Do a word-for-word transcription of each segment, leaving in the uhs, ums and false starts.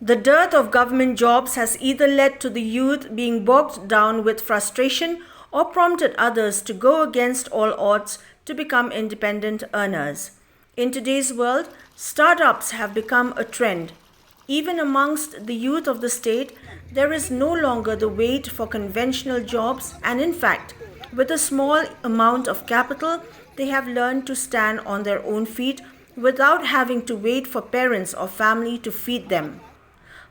The dearth of government jobs has either led to the youth being bogged down with frustration or prompted others to go against all odds to become independent earners. In today's world, startups have become a trend. Even amongst the youth of the state, there is no longer the wait for conventional jobs, and in fact, with a small amount of capital, they have learned to stand on their own feet without having to wait for parents or family to feed them.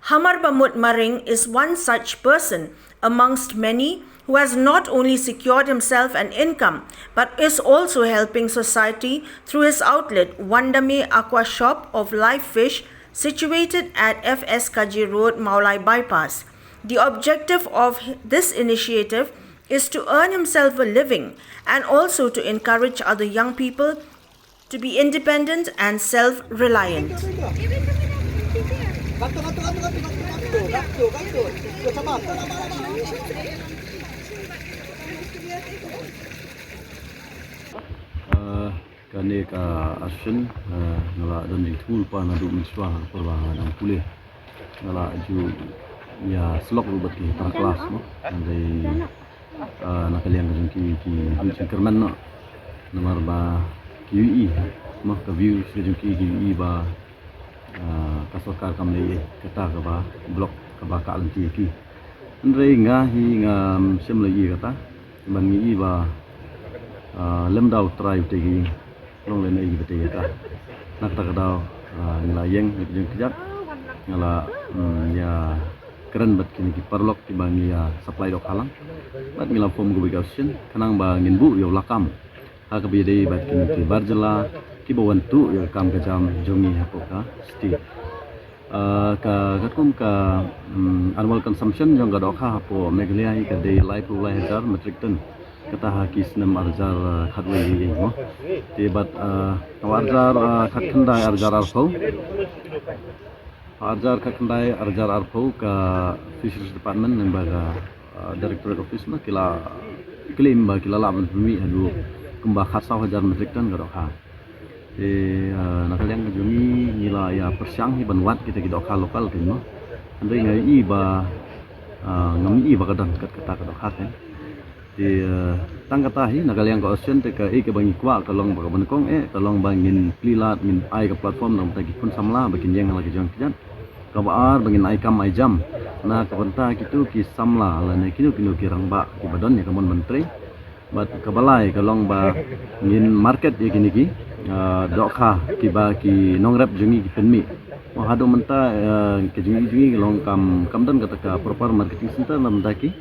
Hamar Bamut Maring is one such person amongst many who has not only secured himself an income but is also helping society through his outlet Wandame Aqua Shop of live fish situated at F S Kaji Road, Mawlai Bypass. The objective of this initiative is to earn himself a living and also to encourage other young people to be independent and self-reliant. Ah, kane ka action, ah, nga la don jingthmu lypa naduh mynshuwa ha ka por ba nga dang pule. Nga la ju ïa slok ruh bad ki para klas mo. Hynrei, ah, na ka liang ka jong ki, ki ju jingkyrmen noh. Namar ba ki ïohi mo, ka view ka jong ki, ki ïohi ba, ah, ka sorkar kam leh kata kaba block kaba kah lynti ïa ki. Hynrei nga hi ngam shym la ïohi kata. Ban ngi i ba, ah, lem da U Trai u te ki long lem i ba te ka. Na kata ka daw, ah, ngi la ïeng ngi jingkjat. Nga la, mm, ïa kren bad kine ki paralok kiba ngi ïa supply dohkha lang. Bad ngi la form ka big action khnang ba ngin buh ïa u lakam ha kaba ïadei bad kine ki bar jylla kiba wan tuh ïa ka kam ka jam jong ngi hapoh ka state. Ah, ka, katkum ka, mm, annual consumption jong ka dohkha hapoh Meghalaya hi ka dei laiphew lai hajar metric ton. Kata ha ki snem ar hajar, ah, khatwei hi mo. Te bad, ah, ar hajar, ah, khatkhyndai ar hajar arphew. Ar hajar khatkhyndai ar hajar arphew ka Fisheries Department lyngba ka, ah, Directorate Office mo ki la claim ba ki la lah ban pynmih haduh kumba khatsaw hajar metric ton ka dohkha. Te, ah, na ka liang ka jong ngi ngi la ïa pyrshang hi ban wad kita ki dohkha local kein mo. Hynrei nga i ba, ah, ngam i ba ka don kat kata ka dohkha kein. Te, ah, tang kata hi na ka liang ka Ocean te kaei kaba ngi kwah ka long ba kaba nyngkong eh ka long ba ngin plie lad ngin ai ka platform na ka bynta ki khun samla ba kin ïeng ha la ka jong ka kjat. Kaba ar ba ngin ai kam ai jam na ka bynta kito ki samla lane kino kino ki rangbah kiba don ïa ka mon ban trei. Bad kaba lai ka long ba ngin market ïa kine ki, ah, dohkha kiba ki nongrep jong ngi ki pynmih. Mo haduh mynta, ah, ka jong ngi jong ngi ka long kam, kam don kata ka proper marketing center na bynta ki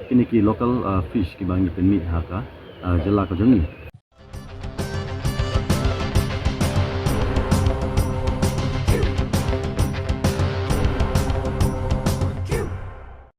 kine ki local, ah, fish kiba ngi pynmih ha ka, ah, jylla ka jong ngi.